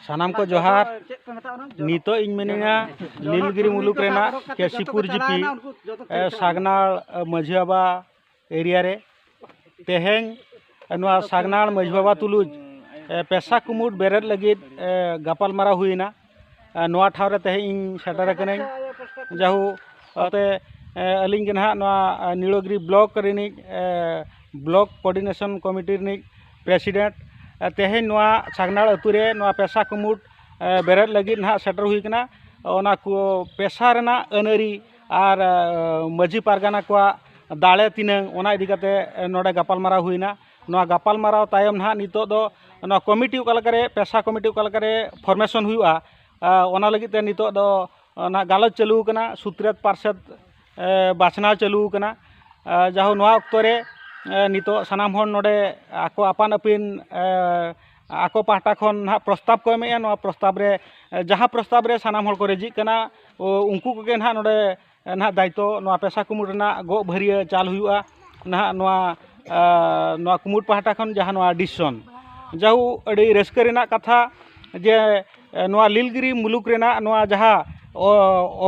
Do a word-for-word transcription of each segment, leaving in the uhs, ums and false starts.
ᱥᱟᱱᱟᱢ ᱠᱚ ᱡᱚᱦᱟᱨ᱾ ᱱᱤᱛᱚᱜ ᱤᱧ ᱢᱤᱱᱟᱹᱧᱟ ᱱᱤᱞᱜᱤᱨᱤ ᱢᱩᱞᱩᱠ ᱨᱮᱱᱟᱜ ᱠᱮᱥᱤᱯᱩᱨ ᱡᱤᱯᱤ, ᱮ, ᱥᱟᱜᱽᱱᱟᱲ, ᱮ, ᱢᱟᱹᱡᱷᱤ ᱵᱟᱵᱟ ᱮᱨᱤᱭᱟ ᱨᱮ᱾ ᱛᱮᱦᱮᱧ ᱱᱚᱣᱟ ᱥᱟᱜᱽᱱᱟᱲ ᱢᱟᱹᱡᱷᱤ ᱵᱟᱵᱟ ᱛᱩᱞᱩᱡ, ᱮ, ᱯᱮᱥᱟ ᱠᱩᱢᱩᱴ ᱵᱮᱨᱮᱫ ᱞᱟᱹᱜᱤᱫ, ᱮ, ᱜᱟᱯᱟᱞᱢᱟᱨᱟᱣ ᱦᱩᱭᱮᱱᱟ᱾ ᱮ, ᱱᱚᱣᱟ ᱴᱷᱟᱶ ᱨᱮ ᱛᱮᱦᱮᱧ ᱤᱧ ᱥᱮᱴᱮᱨ ᱟᱠᱟᱱᱟᱹᱧ᱾ ᱡᱟᱦᱳ, ᱛᱮ, ᱮ, ᱟᱹᱞᱤᱧ ᱜᱮ ᱱᱟᱦᱟᱜ ᱱᱚᱣᱟ, ᱮ, ᱱᱤᱲᱚᱜᱤᱨᱤ ᱵᱞᱚᱠ ᱨᱤᱱᱤᱡ, ᱮ, ᱵᱞᱚᱠ ᱠᱳᱚᱨᱰᱤᱱᱮᱥᱚᱱ ᱠᱚᱢᱤᱴᱤ ᱨᱤᱱᱤᱡ ᱯᱨᱮᱥᱤᱰᱮᱱᱴ᱾ ᱮ, ᱛᱮᱦᱮᱧ ᱱᱚᱣᱟ ᱥᱟᱜᱽᱱᱟᱲ ᱟᱹᱛᱩ ᱨᱮ ᱱᱚᱣᱟ ᱯᱮᱥᱟ ᱠᱩᱢᱩᱴ, ᱮ, ᱵᱮᱨᱮᱫ ᱞᱟᱹᱜᱤᱫ ᱱᱟᱦᱟᱜ ᱥᱮᱴᱮᱨ ᱦᱩᱭ ᱠᱟᱱᱟ᱾ ᱚᱱᱟ ᱠᱚ ᱯᱮᱥᱟ ᱨᱮᱱᱟᱜ ᱟᱹᱱ ᱟᱹᱨᱤ ᱟᱨ, ᱮ, ᱢᱟᱹᱡᱷᱤ ᱯᱟᱨᱜᱟᱱᱟ ᱠᱚᱣᱟᱜ ᱫᱟᱲᱮ ᱛᱤᱱᱟᱹᱝ, ᱚᱱᱟ ᱤᱫᱤ ᱠᱟᱛᱮ, ᱮ, ᱱᱚᱰᱮ ᱜᱟᱯᱟᱞᱢᱟᱨᱟᱣ ᱦᱩᱭᱱᱟ᱾ ᱱᱚᱣᱟ ᱜᱟᱯᱟᱞᱢᱟᱨᱟᱣ ᱛᱟᱭᱚᱢ ᱱᱟᱦᱟᱜ ᱱᱤᱛᱚᱜ ᱫᱚ ᱱᱚᱣᱟ ᱠᱚᱢᱤᱴᱤ ᱚᱠᱟ ᱞᱮᱠᱟᱨᱮ, ᱯᱮᱥᱟ ᱠᱚᱢᱤᱴᱤ ᱚᱠᱟ ᱞᱮᱠᱟᱨᱮ ᱯᱷᱚᱨᱢᱮᱥᱚᱱ ᱦᱩᱭᱩᱜᱼᱟ, ᱮ, ᱚᱱᱟ ᱞᱟᱹᱜᱤᱫ ᱛᱮ ᱱᱤᱛᱚᱜ ᱫᱚ ᱱᱟᱦᱟᱜ ᱜᱟᱞᱚᱪ ᱪᱟᱹᱞᱩ ᱟᱠᱟᱱᱟ, ᱥᱩᱛᱨᱮᱛ ᱯᱟᱨᱥᱮᱛ, ᱮ, ᱵᱟᱪᱷᱱᱟᱣ ᱪᱟᱹᱞᱩ ᱟᱠᱟᱱᱟ᱾ ᱮ, ᱡᱟᱦᱳ, ᱱᱚᱣᱟ ᱚᱠᱛᱚ ᱨᱮ, ᱮ, ᱱᱤᱛᱚᱜ ᱥᱟᱱᱟᱢ ᱦᱚᱲ ᱱᱚᱰᱮ ᱟᱠᱚ ᱟᱯᱟᱱ ᱟᱹᱯᱤᱱ, ᱮ, ᱟᱠᱚ ᱯᱟᱦᱴᱟ ᱠᱷᱚᱱ ᱱᱟᱦᱟᱜ ᱯᱨᱚᱥᱛᱟᱵ ᱠᱚ ᱮᱢᱮᱜᱼᱟ᱾ ᱱᱚᱣᱟ ᱯᱨᱚᱥᱛᱟᱵ ᱨᱮ, ᱮ, ᱡᱟᱦᱟᱸ ᱯᱨᱚᱥᱛᱟᱵ ᱨᱮ ᱥᱟᱱᱟᱢ ᱦᱚᱲ ᱠᱚ ᱨᱟᱹᱡᱤᱜ ᱠᱟᱱᱟ, ᱳ, ᱩᱱᱠᱩ ᱠᱚᱜᱮ ᱱᱟᱦᱟᱜ ᱱᱚᱰᱮ, ᱮ, ᱱᱟᱦᱟᱜ ᱫᱟᱭᱤᱛᱛᱚ ᱱᱚᱣᱟ ᱯᱮᱥᱟ ᱠᱩᱢᱩᱴ ᱨᱮᱱᱟᱜ ᱜᱚᱜ ᱵᱷᱟᱹᱨᱭᱟᱹ ᱪᱟᱞ ᱦᱩᱭᱩᱜᱼᱟ᱾ ᱱᱟᱦᱟᱜ ᱱᱚᱣᱟ, ᱮ, ᱱᱚᱣᱟ ᱠᱩᱢᱩᱴ ᱯᱟᱦᱴᱟ ᱠᱷᱚᱱ ᱡᱟᱦᱟᱸ ᱱᱚᱣᱟ decision, ᱡᱟᱦᱳ, ᱟᱹᱰᱤ ᱨᱟᱹᱥᱠᱟᱹ ᱨᱮᱱᱟᱜ ᱠᱟᱛᱷᱟ ᱡᱮ, ᱮ, ᱱᱚᱣᱟ ᱱᱤᱞᱜᱤᱨᱤ ᱢᱩᱞᱩᱠ ᱨᱮᱱᱟᱜ ᱱᱚᱣᱟ ᱡᱟᱦᱟᱸ, ᱚ,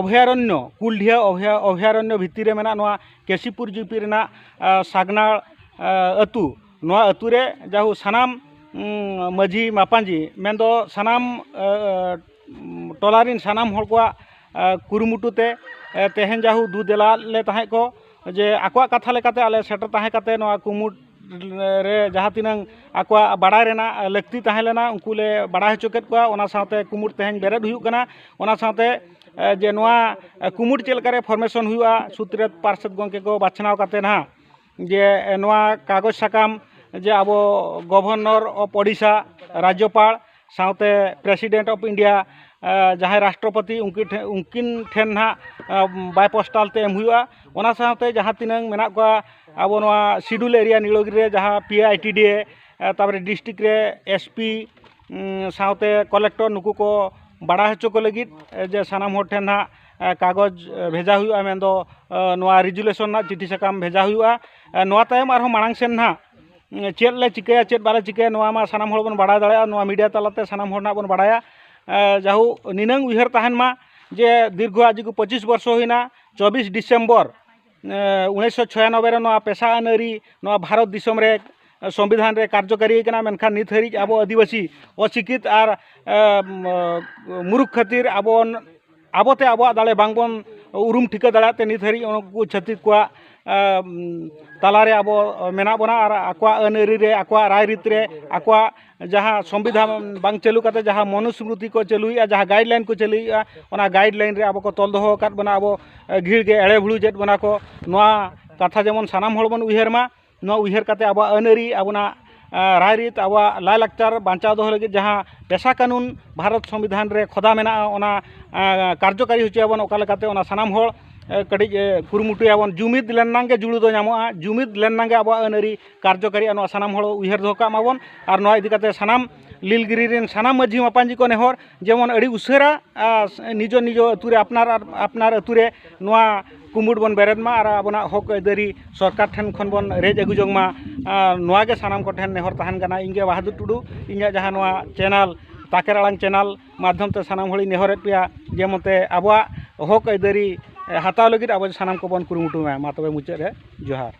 ᱚᱵᱷᱚᱭᱟᱨᱚᱱᱱᱚ, ᱠᱩᱞᱰᱤᱦᱟ ᱚᱵᱷᱚᱭᱟ-, ᱚᱵᱷᱚᱭᱟᱨᱚᱱᱱᱚ ᱵᱷᱤᱛᱤᱨ ᱨᱮ ᱢᱮᱱᱟᱜ ᱱᱚᱣᱟ ᱠᱮᱥᱤᱯᱩᱨ ᱡᱤᱯᱤ ᱨᱮᱱᱟᱜ, ᱮ, ᱥᱟᱜᱽᱱᱟᱲ, ᱮ, ᱟᱹᱛᱩ, ᱱᱚᱣᱟ ᱟᱹᱛᱩ ᱨᱮ ᱡᱟᱦᱳ ᱥᱟᱱᱟᱢ, ᱩᱢ, ᱢᱟᱹᱡᱷᱤ ᱢᱟᱯᱟᱧᱡᱤ ᱢᱮᱱᱫᱚ ᱥᱟᱱᱟᱢ, ᱮ, ᱮ, ᱴᱚᱞᱟ ᱨᱮᱱ ᱥᱟᱱᱟᱢ ᱦᱚᱲ ᱠᱚᱣᱟᱜ, ᱮ, ᱠᱩᱨᱩᱢᱩᱴᱩ ᱛᱮ, ᱮ, ᱛᱮᱦᱮᱧ ᱡᱟᱦᱳ ᱫᱩ ᱫᱮᱞᱟ ᱞᱮ ᱛᱟᱦᱮᱸ ᱠᱚ ᱡᱮ ᱟᱠᱚᱣᱟᱜ ᱠᱟᱛᱷᱟ ᱞᱮᱠᱟᱛᱮ ᱟᱞᱮ ᱥᱮᱴᱮᱨ ᱛᱟᱦᱮᱸ ᱠᱟᱛᱮ ᱱᱚᱣᱟ ᱠᱩᱢᱩᱴ ᱨᱮ ᱡᱟᱦᱟᱸ ᱛᱤᱱᱟᱹᱝ ᱟᱠᱚᱣᱟᱜ ᱵᱟᱲᱟᱭ ᱨᱮᱱᱟᱜ ᱞᱟᱹᱠᱛᱤ ᱛᱟᱦᱮᱸ ᱞᱮᱱᱟ, ᱩᱱᱠᱩ ᱞᱮ ᱵᱟᱲᱟᱭ ᱦᱚᱪᱚ ᱠᱮᱫ ᱠᱚᱣᱟ᱾ ᱚᱱᱟ ᱥᱟᱶᱛᱮ ᱠᱩᱢᱩᱴ ᱛᱮᱦᱮᱧ ᱵᱮᱨᱮᱫ ᱦᱩᱭᱩᱜ ᱠᱟᱱᱟ᱾ ᱚᱱᱟ ᱥᱟᱶᱛᱮ, ᱮ, ᱡᱮ ᱱᱚᱣᱟ, ᱮ, ᱠᱩᱢᱩᱴ ᱪᱮᱫ ᱞᱮᱠᱟᱨᱮ formation ᱦᱩᱭᱩᱜᱼᱟ, ᱥᱩᱛᱨᱮᱛ ᱯᱟᱨᱥᱮᱛ ᱜᱚᱢᱠᱮ ᱠᱚ ᱵᱟᱪᱷᱱᱟᱣ ᱠᱟᱛᱮ ᱱᱟᱦᱟᱜ ᱡᱮ, ᱮ, ᱱᱚᱣᱟ ᱠᱟᱜᱚᱡᱽ ᱥᱟᱠᱟᱢ ᱡᱮ ᱟᱵᱚ Governor of Odisha, ᱨᱟᱡᱽᱡᱚᱯᱟᱲ, ᱥᱟᱶᱛᱮ President of India, ᱮ, ᱡᱟᱦᱟᱸᱭ ᱨᱟᱥᱴᱨᱚᱯᱚᱛᱤ, ᱩᱱᱠᱤᱱ ᱴᱷᱮᱱ, ᱩᱱᱠᱤᱱ ᱴᱷᱮᱱ ᱱᱟᱦᱟᱜ, ᱮ, by postal ᱛᱮ ᱮᱢ ᱦᱩᱭᱩᱜᱼᱟ᱾ ᱚᱱᱟ ᱥᱟᱶᱛᱮ ᱡᱟᱦᱟᱸ ᱛᱤᱱᱟᱹᱝ ᱢᱮᱱᱟᱜ ᱠᱚᱣᱟ ᱟᱵᱚ ᱱᱚᱣᱟ schedule area ᱱᱤᱲᱚᱜᱤᱨᱤ ᱨᱮ ᱡᱟᱦᱟᱸ P I T D A, ᱮ, ᱛᱟᱨᱯᱚᱨᱮ district ᱨᱮ S P, ᱩᱸ, ᱥᱟᱶᱛᱮ collector, ᱱᱩᱠᱩ ᱠᱚ ᱵᱟᱲᱟᱭ ᱦᱚᱪᱚ ᱠᱚ ᱞᱟᱹᱜᱤᱫ, ᱮ, ᱡᱮ ᱥᱟᱱᱟᱢ ᱦᱚᱲ ᱴᱷᱮᱱ ᱱᱟᱦᱟᱜ, ᱮ, ᱠᱟᱜᱚᱡᱽ, ᱮ, ᱵᱷᱮᱡᱟ ᱦᱩᱭᱩᱜᱼᱟ, ᱢᱮᱱᱫᱚ, ᱮ, ᱱᱚᱣᱟ resolution ᱨᱮᱱᱟᱜ ᱪᱤᱴᱷᱤ ᱥᱟᱠᱟᱢ ᱵᱷᱮᱡᱟ ᱦᱩᱭᱩᱜᱼᱟ᱾ ᱮ, ᱱᱚᱣᱟ ᱛᱟᱭᱚᱢ ᱟᱨᱦᱚᱸ ᱢᱟᱲᱟᱝ ᱥᱮᱱ ᱱᱟᱦᱟᱜ ᱪᱮᱫ ᱞᱮ ᱪᱤᱠᱟᱹᱭᱟ, ᱪᱮᱫ ᱵᱟᱞᱮ ᱪᱤᱠᱟᱹᱭᱟ, ᱱᱚᱣᱟ ᱢᱟ ᱥᱟᱱᱟᱢ ᱦᱚᱲ ᱵᱚᱱ ᱵᱟᱲᱟᱭ ᱫᱟᱲᱮᱭᱟᱜᱼᱟ, ᱱᱚᱣᱟ ᱢᱤᱰᱤᱭᱟ ᱛᱟᱞᱟᱛᱮ ᱥᱟᱱᱟᱢ ᱦᱚᱲ ᱱᱟᱜ ᱵᱚᱱ ᱵᱟᱲᱟᱭᱟ᱾ ᱡᱟᱦᱳᱠ, ᱱᱤᱱᱟᱹᱝ ᱩᱭᱦᱟᱹᱨ ᱛᱟᱦᱮᱱ ᱢᱟ ᱡᱮ ᱫᱤᱨᱜᱷᱚ ᱟᱡᱤ ᱠᱚ ᱯᱚᱸᱪᱤᱥ ᱵᱚᱨᱥᱚ ᱦᱩᱭᱱᱟ, ᱪᱚᱵᱵᱤᱥ ᱰᱤᱥᱮᱢᱵᱚᱨ ᱩᱱᱤᱥᱥᱚ ᱪᱷᱚᱭᱟᱱᱚᱵᱵᱳᱭ ᱨᱮ ᱱᱚᱣᱟ ᱯᱮᱥᱟ ᱟᱹᱱ ᱟᱹᱨᱤ ᱱᱚᱣᱟ ᱵᱷᱟᱨᱚᱛ ᱫᱤᱥᱚᱢ ᱨᱮ ᱥᱚᱝᱵᱤᱫᱷᱟᱱ ᱨᱮ ᱠᱟᱨᱡᱚᱠᱟᱨᱤ ᱠᱟᱱᱟ, ᱢᱮᱱᱠᱷᱟᱱ ᱱᱤᱛ ᱦᱟᱹᱨᱤᱡ ᱟᱵᱚ ᱟᱹᱫᱤᱵᱟᱹᱥᱤ ᱚᱥᱤᱠᱷᱤᱛ ᱟᱨ ᱢᱩᱨᱩᱠ ᱠᱷᱟᱹᱛᱤᱨ ᱟᱵᱚ ᱟᱵᱚᱛᱮ ᱟᱵᱚᱣᱟᱜ ᱫᱟᱲᱮ ᱵᱟᱝᱵᱚᱱ ᱩᱨᱩᱢ ᱴᱷᱤᱠᱟᱹ ᱫᱟᱲᱮᱭᱟᱜ ᱛᱮ ᱱᱤᱛ ᱦᱟᱹᱨᱤᱡ ᱩᱱᱠᱩ ᱪᱷᱟᱹᱛᱤᱠ ᱠᱚᱣᱟᱜ ᱛᱟᱞᱟᱨᱮ ᱟᱵᱚ ᱢᱮᱱᱟᱜ ᱵᱚᱱᱟ ᱟᱨ ᱟᱠᱚᱣᱟᱜ ᱟᱹᱱ ᱟᱹᱨᱤ ᱨᱮ, ᱟᱠᱚᱣᱟᱜ ᱨᱟᱭᱨᱤᱛ ᱨᱮ, ᱟᱠᱚᱣᱟᱜ ᱡᱟᱦᱟᱸ ᱥᱚᱝᱵᱤᱫᱷᱟᱱ ᱵᱟᱝ ᱪᱟᱹᱞᱩ ᱠᱟᱛᱮ ᱡᱟᱦᱟᱸ ᱢᱚᱱᱩᱥᱢᱨᱩᱛᱤ ᱠᱚ ᱪᱟᱹᱞᱩᱭᱮᱫᱼᱟ, ᱡᱟᱦᱟᱸ ᱜᱟᱭᱤᱰᱞᱟᱭᱤᱱ ᱠᱚ ᱪᱟᱹᱞᱩᱭᱮᱫᱼᱟ, ᱚᱱᱟ ᱜᱟᱭᱤᱰᱞᱟᱭᱤᱱ ᱨᱮ ᱟᱵᱚ ᱠᱚ ᱛᱚᱞ ᱫᱚᱦᱚ ᱟᱠᱟᱫ ᱵᱚᱱᱟ᱾ ᱟᱵᱚ ᱜᱷᱤᱲ ᱜᱮ ᱮᱲᱮ ᱵᱷᱩᱲᱩᱡᱮᱫ ᱵᱚᱱᱟ ᱠᱚ᱾ ᱱᱚᱣᱟ ᱠᱟᱛᱷᱟ ᱡᱮᱢᱚᱱ ᱥᱟᱱᱟᱢ ᱦᱚᱲ ᱵᱚᱱ ᱩᱭᱦᱟᱹᱨ ᱢᱟ᱾ ᱱᱚᱣᱟ ᱩᱭᱦᱟᱹᱨ ᱠᱟᱛᱮ ᱟᱵᱚᱣᱟᱜ ᱟᱹᱱ ᱟᱹᱨᱤ, ᱟᱵᱚᱱᱟᱜ ᱨᱟᱭᱨᱤᱛ, ᱟᱵᱚᱣᱟᱜ ᱞᱟᱭᱞᱟᱠᱪᱟᱨ ᱵᱟᱧᱪᱟᱣ ᱫᱚᱦᱚ ᱞᱟᱹᱜᱤᱫ ᱡᱟᱦᱟᱸ ᱯᱮᱥᱟ ᱠᱟᱹᱱᱩᱱ ᱵᱷᱟᱨᱚᱛ ᱥᱚᱝᱵᱤᱫᱷᱟᱱ ᱨᱮ ᱠᱷᱚᱫᱟ ᱢᱮᱱᱟᱜᱼᱟ, ᱚᱱᱟ ᱠᱟᱨᱡᱚᱠᱟᱨᱤ ᱦᱚᱪᱚᱭᱟᱵᱚᱱ᱾ ᱚᱠᱟ ᱞᱮᱠᱟᱛᱮ ᱚᱱᱟ ᱥᱟᱱᱟᱢ ᱦᱚᱲ ᱠᱟᱹᱴᱤᱡ ᱠᱩᱨᱩᱢᱩᱴᱩᱭᱟᱵᱚᱱ᱾ ᱡᱩᱢᱤᱫ ᱞᱮᱱᱟᱝ ᱜᱮ ᱡᱩᱲᱩ ᱫᱚ ᱧᱟᱢᱚᱜᱼᱟ, ᱡᱩᱢᱤᱫ ᱞᱮᱱᱟᱝ ᱜᱮ ᱟᱵᱚᱣᱟᱜ ᱟᱹᱱ ᱟᱹᱨᱤ ᱠᱟᱨᱡᱚᱠᱟᱨᱤᱜᱼᱟ᱾ ᱱᱚᱣᱟ ᱥᱟᱱᱟᱢ ᱦᱚᱲ ᱩᱭᱦᱟᱹᱨ ᱫᱚᱦᱚ ᱠᱟᱜ ᱢᱟᱵᱚᱱ᱾ ᱟᱨ ᱱᱚᱣᱟ ᱤᱫᱤ ᱠᱟᱛᱮ ᱥᱟᱱᱟᱢ ᱞᱤᱞᱜᱤᱨᱤ ᱨᱮᱱ ᱥᱟᱱᱟᱢ ᱢᱟᱹᱡᱷᱤ ᱢᱟᱯᱟᱧᱡᱤ ᱠᱚ ᱱᱮᱦᱚᱨ ᱡᱮᱢᱚᱱ ᱟᱹᱰᱤ ᱩᱥᱟᱹᱨᱟ ᱱᱤᱡᱚ ᱱᱤᱡᱚ ᱟᱹᱛᱩ ᱨᱮ, ᱟᱯᱱᱟᱨ ᱟᱨ ᱟᱯᱱᱟᱨ ᱟᱹᱛᱩ ᱨᱮ ᱱᱚᱣᱟ ᱠᱩᱢᱩᱴ ᱵᱚᱱ ᱵᱮᱨᱮᱫ ᱢᱟ ᱟᱨ ᱟᱵᱚᱱᱟᱜ ᱦᱚᱠ ᱟᱹᱭᱫᱟᱹᱨᱤ ᱥᱚᱨᱠᱟᱨ ᱴᱷᱮᱱ ᱠᱷᱚᱱ ᱵᱚᱱ ᱨᱮᱡ ᱟᱹᱜᱩ ᱡᱚᱝ ᱢᱟ᱾ ᱱᱚᱣᱟ ᱜᱮ ᱥᱟᱱᱟᱢ ᱠᱚᱴᱷᱮᱱ ᱱᱮᱦᱚᱨ ᱛᱟᱦᱮᱱ ᱠᱟᱱᱟ᱾ ᱤᱧ ᱜᱮ ᱵᱟᱦᱟᱫᱩᱨ ᱴᱩᱰᱩ, ᱤᱧᱟᱹᱜ ᱡᱟᱦᱟᱸ ᱱᱚᱣᱟ ᱪᱮᱱᱮᱞ ᱛᱟᱠᱮᱨ ᱟᱲᱟᱝ ᱪᱮᱱᱮᱞ ᱢᱟᱫᱽᱫᱷᱚᱢ ᱛᱮ ᱥᱟᱱᱟᱢ ᱦᱚᱲᱤᱧ ᱱᱮᱦᱚᱨᱮᱫ ᱯᱮᱭᱟ, ᱡᱮᱢᱚᱱ ᱛᱮ ᱟᱵᱚᱣᱟᱜ ᱦᱚᱠ ᱟᱹᱭᱫᱟᱹᱨᱤ ᱦᱟᱛᱟᱣ ᱞᱟᱹᱜᱤᱫ ᱟᱵᱚ ᱥᱟᱱᱟᱢ ᱠᱚᱵᱚᱱ ᱠᱩᱨᱩᱢᱩᱴᱩ ᱢᱟ᱾ ᱢᱟ ᱛᱚᱵᱮ ᱢᱩᱪᱟᱹᱫ ᱨᱮ ᱡᱚᱦᱟᱨ᱾